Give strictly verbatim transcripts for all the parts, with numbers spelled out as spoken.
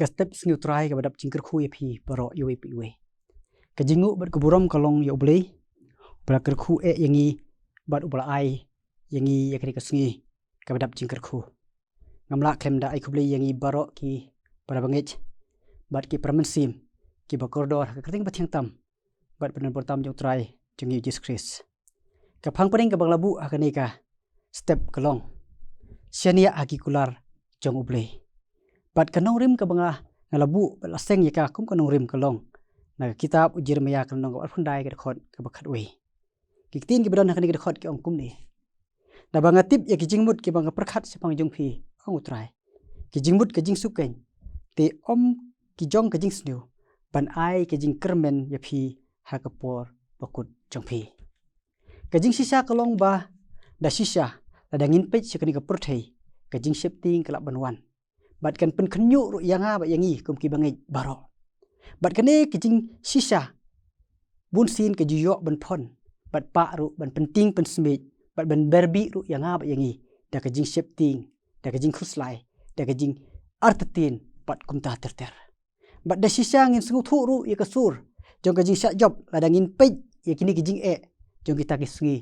ka step sngi U Trai kaba dap jingkyrkhu ïa phi baroh, ïa uwei pa uwei. Ka jingnguh bad ka burom ka long ïa U Blei, uba la kyrkhu eh ïa ngi bad uba la ai ïa ngi ïa kane ka sngi kaba dap jingkyrkhu. Ngam lah khlem da ai khublei ïa ngi baroh ki para bangeit bad ki para mynsiem kiba kordor ha ka kyrteng ba thiang tam bad ba donbor tam jong U Trai jong ngi U Jisu Khrist. Ka phang pdeng kaba nga la buh ha kane ka step ka long: Shaniah ha ki kular jong U Blei. Bad ka nongrim kaba nga, nga la buh bad la seng ïa ka kum ka nongrim ka long na ka kitab u Jeremiah, ka lynnong kaba arphew khyndai, ka dkhot kaba khatwei. Ki ktien kiba don ha kane ka dkhot ki ong kumne: Naba nga tip ïa ki jingmut kiba nga pyrkhat shaphang jong phi, ong U Trai, ki jingmut ka jingsuk keiñ, te ym ki jong ka jingsniew, ban ai ka jingkyrmen ïa phi ha ka por bakut jong phi. Ka jingshisha ka long ba da shisha, lada ngin peit sha kane ka pyrthei, ka jingsheptieng ka lah ban wan bad kan pynkhynñiuh ruh ïa nga bad ïa ngi kum ki bangeit baroh. Bad kane ka jingshisha bunsien ka ju ïoh ban phon bad pah ruh ban pyntieng pynsmiej bad ban berbih ruh ïa nga bad ïa ngi da ka jingsheptieng, da ka jingkhuslai, da ka jingartatien bad kumta ter ter. Bad da shisha ngin sngewthuh ruh ïa ka sur jong ka jingshah jop lada ngin peit ïa kine ki jingeh jong kita ki sngi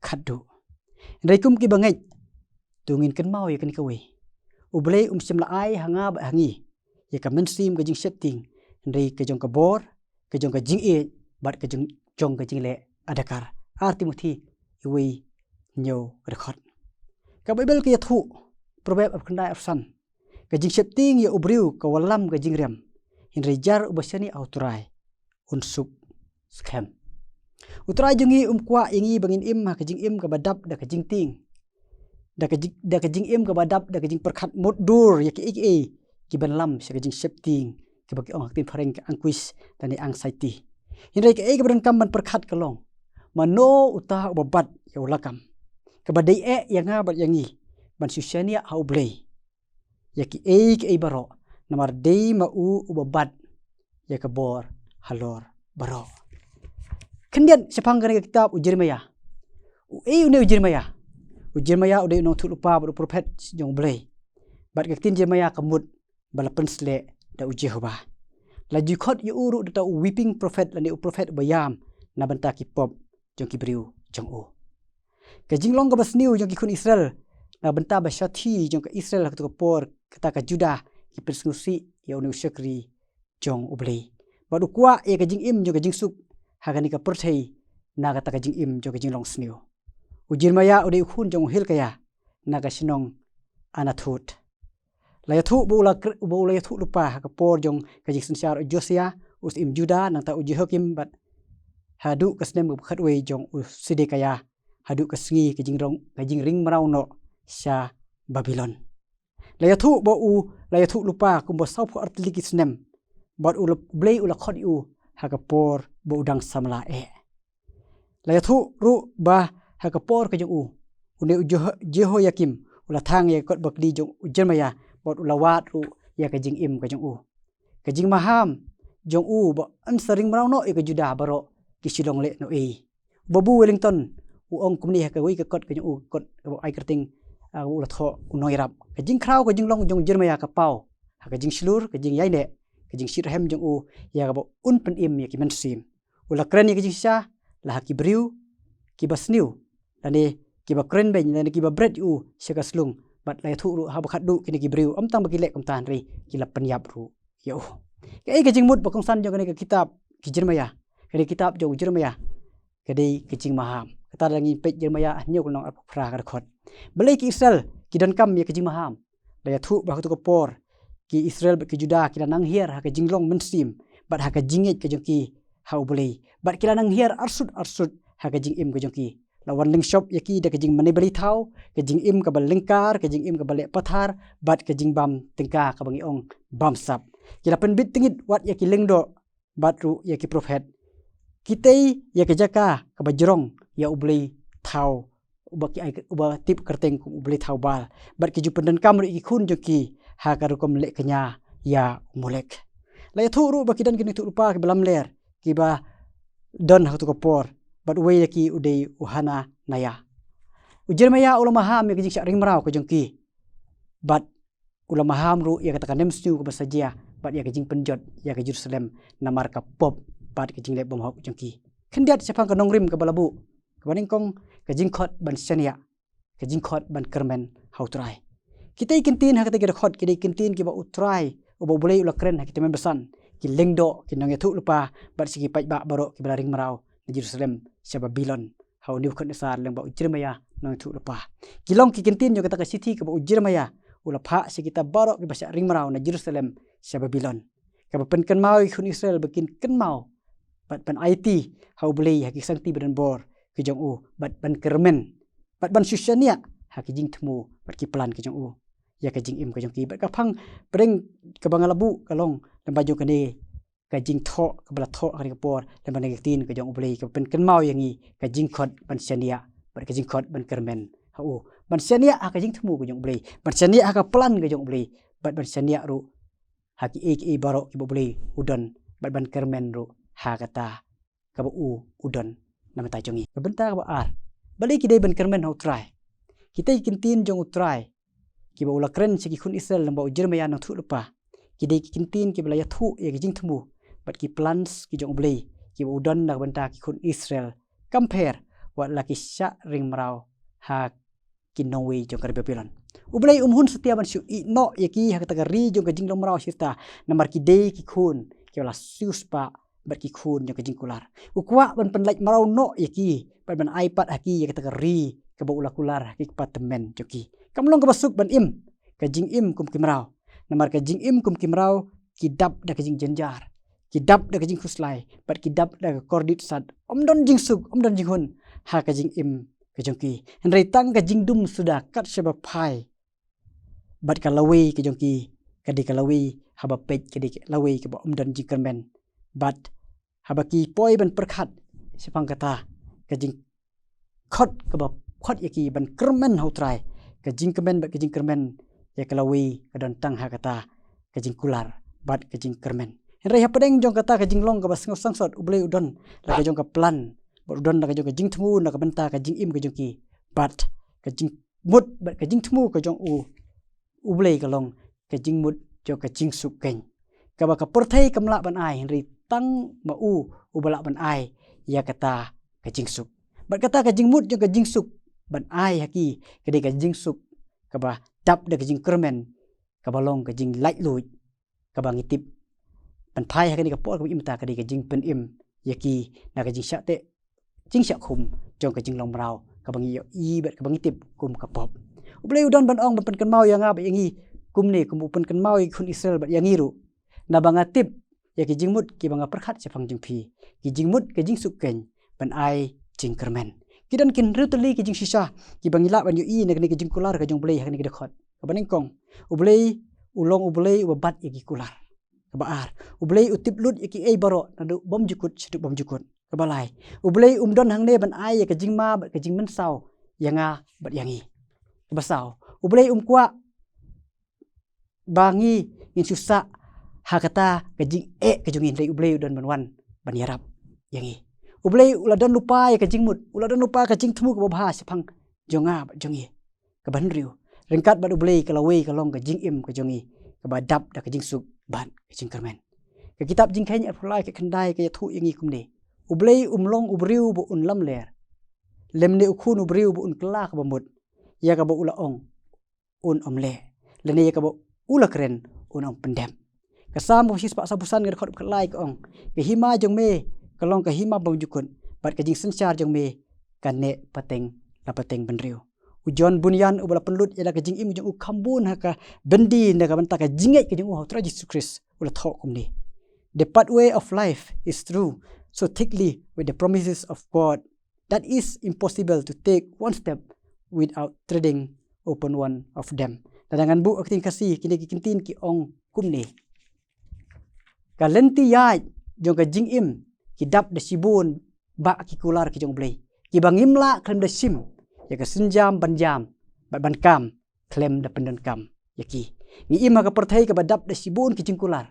khatduh. Hynrei kum ki bangeit, to ngin kynmaw ïa kane kawei: U Blei um shym la ai ha nga bad ha ngi ïa ka mynsiem ka jingsheptieng, hynrei ka jong ka bor, ka jong ka jingïeit bad ka jong, jong ka jingleh adakar. Ar Timothi wei, hynñiew ka dkhot. Ka Baibl ka ïathuh, Proverb arphew khyndai arphew san: Ka jingsheptieng ïa u briew ka wallam ka jingriam, hynrei jar uba shaniah ha U Trai un suk skhem. U Trai jong ngi um kwah ïa ngi ba ngin im ha ka jingim kaba dap da ka jingtieng, da ka jing, da ka jingim kaba dap da ka jingpyrkhat mutdur ïa kiei kiei kiban lam sha ka jingsheptieng, kaba ki ong ha ka ktien phareng ka anguish lane anxiety. Hynrei kaei kaba donkam ban pyrkhat ka long: Mano uta uba bat ïa u lakam, kaba dei eh ïa nga bad ïa ngi ban shu shaniah ha U Blei ïa kiei kiei baroh, namar dei ma u uba bat ïa ka bor halor baroh. Khyndiat shaphang kane ka kitab u Jeremiah. Uei une u Jeremiah? U Jeremiah u dei u nongïathuhlypa bad u prophet jong U Blei. Bad ka ktien Jeremiah ka mut ba la pynsleh da u Jehobah. La ju khot ïa u ruh da uta u weeping prophet, lane u prophet uba ïam na bynta ki pop jong ki briew jong u. Ka jinglong kaba sniew jong ki khun Israel na bynta ba shathie jong ka Israel ha kato ka por, kata ka Judah, ki pynsngewsih ïa une u shakri jong U Blei. Bad u kwah ïa ka jingim jong ka jingsuk ha kane ka pyrthei na kata ka jingim jong ka jinglong sniew. U Jeremiah u dei u khun jong u Hilkiah na ka shnong Anathoth. La ïathuh ba u la kr-, ba u la ïathuhlypa ha ka por jong ka jingsynshar u Josiah u syiem Judah, nangta u Jehoiakim, bad haduh ka snem kaba khatwei jong u Sedekiah, haduh ka sngi ka jingrong, ka jingring mraw noh sha Babilon. La ïathuh ba u la ïathuhlypa kumba sawphew artylli ki snem, bad U Blei u la khot ïa u ha ka por ba u dang samla eh. La ïathuh ruh ba ha ka por ka jong u, une u Jeho-, Jehoiakim u la thang ïa ka kot bakli jong u Jeremiah, bad u la wad ruh ïa ka jingim ka jong u. Ka jingmaham jong u ba yn sa ring mraw noh ïa ka Judah baroh ki shu long lehnohei. Babu Wellington u ong kumne ha kawei ka kot ka jong u, kot kaba ai kyrteng, ah, u la thoh U Nongïarap: Ka jingkhraw ka jinglong jong u Jeremiah ka paw ha ka jingshlur, ka jingïaineh, ka jingshitrhem jong u ïa kaba un pynim ïa ki mynsiem. U la kren ïa ka jingshisha la ha ki briew kiba sniew, lane kiba kren beiñ, lane kiba bret ïa u sha ka slung. Bad la ïathuh ruh haba khatduh kine ki briew ym tang ba ki leh kumta, hynrei ki la pynïap ruh ïa u. Kaei ka jingmut ba kongsan jong kane ka kitab ki Jeremiah, kane ka kitab jong u Jeremiah? Ka dei ka jingmaham. Kata da ngin peit Jeremiah hynñiew ka lynnong arphew phra ka dkhot. Balei ki Israel ki donkam ïa ka jingmaham? La ïathuh ba ha kato ka por ki Israel bad ki Judah ki la nang hiar ha ka jinglong mynsiem bad ha ka jingngeit ka jong ki ha U Blei, bad ki la nang hiar arsut arsut ha ka jingim ka jong ki. La wan lyngshop ïa ki da ka jingmane bali thaw, ka jingim kaba lyngkar, ka jingim kaba leh pathar, bad ka jingbam tyngka kaba ngi ong bamsap. Ki la pynbit tyngit wat ïa ki lyngdoh bad ruh ïa ki prophet. Ki tei ïa ka jaka kaba jrong ïa u blei thaw, uba ki ai, uba tip kyrteng kum u blei thaw Baal. Bad ki ju pyndonkam ruh ïa ki khun jong ki ha ka rukom leh kñia ïa u Molek. La ïathuh ruh ba ki don ki nongïathuhlypa kiba lamler kiba don ha kato ka por, bad uwei na ki u dei u Hananiah. U Jeremiah u la maham ïa ka jingshah ring mraw ka jong ki, bad u la maham ruh ïa kata ka nemsniew kaba sa jia bad ïa ka jingpynjot ïa ka Jerusalem namar ka pop bad ka jingleh bymhok jong ki. Khyndiat shaphang ka nongrim kaba la buh, kaba nyngkong ka jingkhot ban shaniah, ka jingkhot ban kyrmen ha U Trai. Kita ki ktien ha kata ka dkhot ki dei ki ktien kiba U Trai uba U Blei u la kren ha ki tymmen basan, ki lyngdoh, ki nongïathuhlypa bad sha ki paidbah baroh kiba la ring mraw na Jerusalem sha Babilon ha u Nebukhadnessar lyngba u Jeremaïah nongïathuhlypa. Ki long ki ktien jong kata ka shithi kaba u Jeremaïah u la phah sha kita baroh kiba shah ring mraw na Jerusalem sha Babilon, kaba pynkynmaw ïa ki khun Israel ba kin kynmaw bad ban aiti ha U Blei ha ki sangti ba donbor ki jong u, bad ban kyrmen bad ban shu shaniah ha ki jingthmu bad ki plan ki jong u ïa ka jingim ka jong ki. Bad ka phang pdeng kaba nga la buh ka long lyngba jong kane ka jingthoh kaba la thoh ha kane ka por lyngba na ka ktien ka jong U Blei kaba pynkynmaw ïa ngi ka jingkhot ban shaniah bad ka jingkhot ban kyrmen ha u, ban shaniah ha ka jingthmu ka jong U Blei, ban shaniah ha ka plan ka jong U Blei, bad ban shaniah ruh ha kiei kiei baroh kiba U Blei u don, bad ban kyrmen ruh ha kata kaba u u don na bynta jong ngi. Ka bynta kaba ar, balei ki dei ban kyrmen ha U Trai? Kita ki ktien jong U Trai kiba u la kren sha ki khun Israel lyngba u Jeremaïah nongïathuhlypa ki dei ki ktien kiba la ïathuh ïa ki jingthmu bad ki plans ki jong U Blei kiba u don na ka bynta ki khun Israel, compare wat la ki shah ring mraw ha ki nongwei jong ka ri Babilon. U Blei um hun satia ban shu ïeh noh ïa ki ha kata ka ri jong ka jinglong mraw shirta, namar ki dei ki khun kiba la siewspah bad ki khun jong ka jingkular. U kwah ban pynlait mraw noh ïa ki bad ban ai pat ha ki ïa kata ka ri kaba u la kular ha ki kpa tymmen jong ki. Kam long kaba suk ban im ka jingim kum ki mraw, namar ka jingim kum ki mraw ki dap da ka jingjynjar, ki dap da ka jingkhuslai bad ki dap da ka kordit sat. Ym don jingsuk, ym don jinghun ha ka jingim ka jong ki. Hynrei tang ka jingdum suda kat shaba phai bad ka lawei ka jong ki ka dei ka lawei haba peit, ka dei ka lawei kaba ym don jingkyrmen. Bad haba ki poi ban pyrkhat shaphang kata ka jingkhot kaba khot ïa ki ban kyrmen ha U Trai, ka jingkmen bad ka jingkyrmen ïa ka lawei ka don tang ha kata ka jingkular bad ka jingkyrmen. Hynrei hapdeng jong kata ka jinglong kaba sngew sangsot, U Blei u don la ka jong ka plan bad u don la ka jong ka jingthmu na ka bynta ka jingim ka jong ki. Bad ka jingmut bad ka jingthmu ka jong u U Blei ka long ka jingmut jong ka jingsuk keiñ, kaba ka pyrthei kam lah ban ai, hynrei tang ma u uba lah ban ai ïa kata ka jingsuk. Bad kata ka jingmut jong ka jingsuk ban ai ha ki ka dei ka jingsuk kaba dap da ka jingkyrmen, kaba long ka jinglaitluid, kaba ngi tip ban phai ha kane ka por kaba im mynta ka dei ka jingpynim ïa ki na ka jingshah teh jingshah khum jong ka jinglong mraw kaba ngi ïohi bad kaba ngi tip kum ka pop. U Blei u don ban ong, ban pynkynmaw ïa nga bad ïa ngi kumne, kum u pynkynmaw ïa ki khun Israel bad ïa ngi ruh. Naba nga tip ïa ki jingmut kiba nga pyrkhat shaphang jong phi, ki jingmut ka jingsuk keiñ ban ai jingkyrmen. Ki don ki hynriew tylli ki jingshisha kiba ngi lah ban ïohi na kane ka jingkular ka jong U Blei ha kane ka dkhot. Kaba nyngkong, U Blei u long U Blei uba bat ïa ki kular. Kaba ar, U Blei u tip lut ïa kiei baroh naduh bymjukut shaduh bymjukut. Kaba lai, U Blei um don hangne ban ai ïa ka jingma bad ka jingmynsaw ïa nga bad ïa ngi. Kaba saw, U Blei um kwah ba ngi ngin shu sah ha kata ka jingeh ka jong ngi, hynrei U Blei u don ban wan ban ïarap ïa ngi. U Blei u la don lypa ïa ka jingmut, u la don lypa ka jingthmu kaba bha shaphang jong nga bad jong ngi. Kaba hynriew, ryngkat bad U Blei ka lawei ka long ka jingim ka jong ngi kaba dap da ka jingsuk bad ka jingkyrmen. Ka kitab Jingkheiñ arphew lai ka khyndai ka ïathuh ïa ngi kumne: U Blei um long u briew ba un lamler, lymne u khun u briew ba un kylla kaba mut, ïa kaba u la ong un ym leh, lane ïa kaba u la kren un ym pyndep. Ka Salm kaba shispah sawphew san, ka dkhot kaba lai ka ong: Ka hima jong me ka long ka hima bymjukut, bad ka jingsynshar jong me ka neh pateng la pateng bynriew. U John Bunyan uba la pynlut ïa la ka jingim jong u kham bun ha ka byndi na ka bynta ka jingngeit ka jong u ha U Trai Jisu Khrist u la thoh kumne: The pathway of life is strewn so thickly with the promises of God that is impossible to take one step without treading upon one of them. Lada ngan buh ha ka ktien Khasi, kine ki ktien ki ong kumne: Ka lynti ïaid jong ka jingim ki dap da shibun bah ki kular ki jong U Blei, kiba ngim lah khlem da shim ïa ka sienjam ban jam bad ban kam khlem da pyndonkam ïa ki. Ngi im ha ka pyrthei kaba dap da shibun ki jingkular,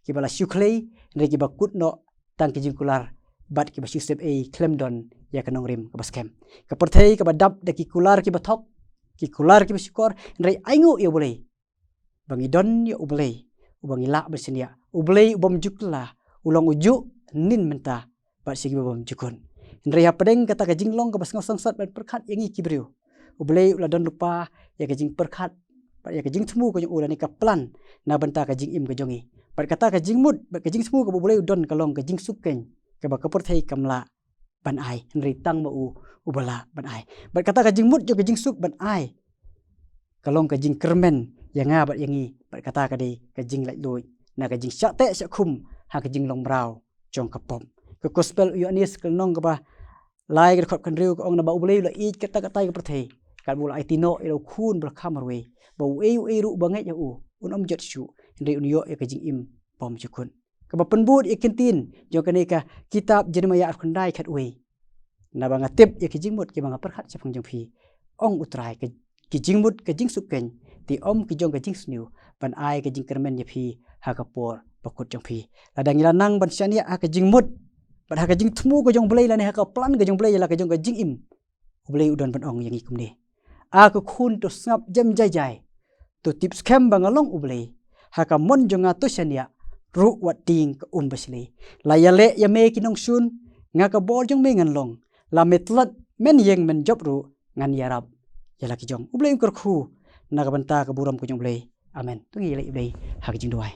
kiba la shu khlei, hynrei kiba kut noh tang ki jingkular, bad kiba shu sep ei khlem don ïa ka nongrim kaba skhem. Ka pyrthei kaba dap da ki kular kiba thok, ki kular kiba shukor, hynrei ainguh ïa U Blei ba ngi don ïa U Blei uba ngi lah ban shaniah. U Blei u bym ju kylla, u long u juh, nin mynta bad sha kiba bym ju khun. Hynrei hapdeng kata ka jinglong kaba sngewsynshar ban pyrkhat ïa ngi ki briew, U Blei u la don lypa ïa ka jingpyrkhat bad ïa ka jingthmu ka jong u lane ka plan na bynta ka jingim ka jong ngi. Bad kata ka jingmut bad ka jingthmu kaba U Blei u don ka long ka jingsuk keiñ kaba ka pyrthei kam lah ban ai, hynrei tang ma u uba lah ban ai. Bad kata ka jingmut jong ka jingsuk ban ai ka long ka jingkyrmen ïa nga bad ïa ngi, bad kata ka dei ka jinglaitluid na ka jingshah teh shah khum ha ka jinglong mraw jong ka pop. Ka Gospel u Ïoannis ka lynnong kaba lai ka dkhot khathynriew ka ong, naba U Blei u la ïeit katta katta ïa ka pyrthei, katba u la aiti noh ïa la u khun ba la kha marwei, ba uei uei ruh ba ngeit ïa u un ym jot shuh, hynrei un ïoh ïa ka jingim bym ju khun. Kaba pynbud ïa ki ktien jong kane ka kitab Jeremaïah arphew khyndai khatwei. Naba nga tip ïa ki jingmut kiba nga pyrkhat shaphang jong phi, ong U Trai, ka, ki jingmut ka jingsuk keiñ, te ym ki jong ka jingsniew, ban ai ka jingkyrmen ïa phi ha ka por bakut jong phi. Lada ngi la nang ban shaniah ha ka jingmut bad ha ka jingthmu ka jong U Blei lane ha ka plan ka jong U Blei ïa la ka jong ka jingim, U Blei u don ban ong ïa ngi kumne: A ko khun, to sngap jem jai jai, to tip skhem ba nga long U Blei. Ha ka mon jong nga to shaniah, ruh wat tieng ka um ba shlei. La ïaleh ïa me ki nongshun, nga ka bor jong me ngan long. La me tlot men ïeng men jop ruh, ngan ïarap ïa la ki jong. U Blei un kyrkhu na ka bynta ka burom ka jong U Blei. Amen. To ngin ïaleh ïa U Blei ha ka jingduwai.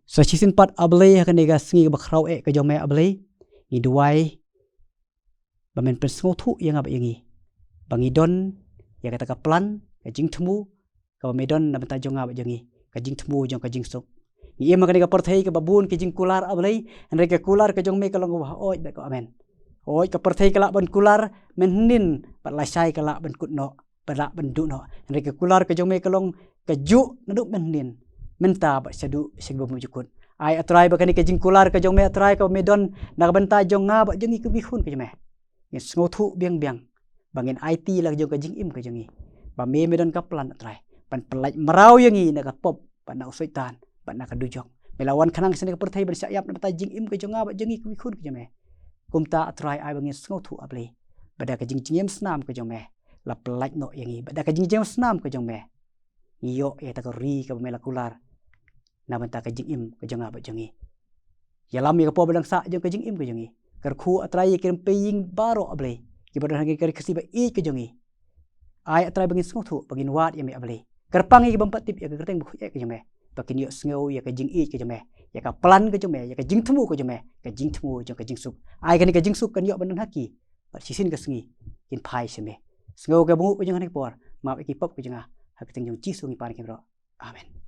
Sa shisien pat A Blei, ha kane ka sngi kaba khraw eh ka jong me A Blei, ngi duwai ba men pynsngewthuh ïa nga bad ïa ngi, ba ngi don ïa kata ka plan, ka jingthmu kaba me don na bynta jong nga bad jong ngi, ka jingthmu jong ka jingsuk. Ngi im ha kane ka pyrthei kaba bun ki jingkular A Blei, hynrei ka kular ka jong me ka long kaba hooid bad kaba, amen, hooid. Ka pyrthei ka lah ban kular mynhynnin, bad lashai ka lah ban kut noh, bad lah ban duh noh, hynrei ka kular ka jong me ka long ka juh naduh mynhynnin, mynta bad shaduh sha kiba bym ju kut. Ai A Trai ba kane ka jingkular ka jong me A Trai kaba me don na ka bynta jong nga bad jong ngi kum ki khun ka jong me, ngin sngewthuh biang biang ba ngin aiti la ka jong ka jingim ka jong ngi, ba me me don ka plan A Trai ban pyllait mraw ïa ngi na ka pop bad na u Soitan bad na ka dujok. Me la wan khnang sha kane ka pyrthei ban shah ïap na ka bynta jingim ka jong nga bad jong ngi kum ki khun ka jong me. Kumta A Trai ai ba ngin sngewthuh A Blei ba da ka jingjngem snam ka jong me la pyllait noh ïa ngi, ba da ka jingjngem snam ka jong me ngi ïoh ïa kata ka ri kaba me la kular na bynta ka jingim ka jong nga bad jong ngi. Ïalam ïa ka por ba dang sah jong ka jingim ka jong ngi. Kyrkhu A Trai ïa ki rympei ïing baroh A Blei kiba don ha kane ka ri Khasi ba ïeit ka jong ngi. Ai A Trai ba ngin sngewthuh, ba ngin wad ïa me A Blei. Kyrpang ïa ki bym pat tip ïa ka kyrteng bakhuid eh ka jong me, ba kin ïohsngew ïa ka jingïeit ka jong me, ïa ka plan ka jong me, ïa ka jingthmu ka jong me, ka jingthmu jong ka jingsuk. Ai kane ka jingsuk kan ïoh ban don ha ki, bad shisien ka sngi kin phai sha me. Sngew ka bynguh ka jong nga ha kane ka por, map ïa ki pop ka jong nga. Ha ka kyrteng jong U Jisu ngi pan ïa ki baroh. Amen.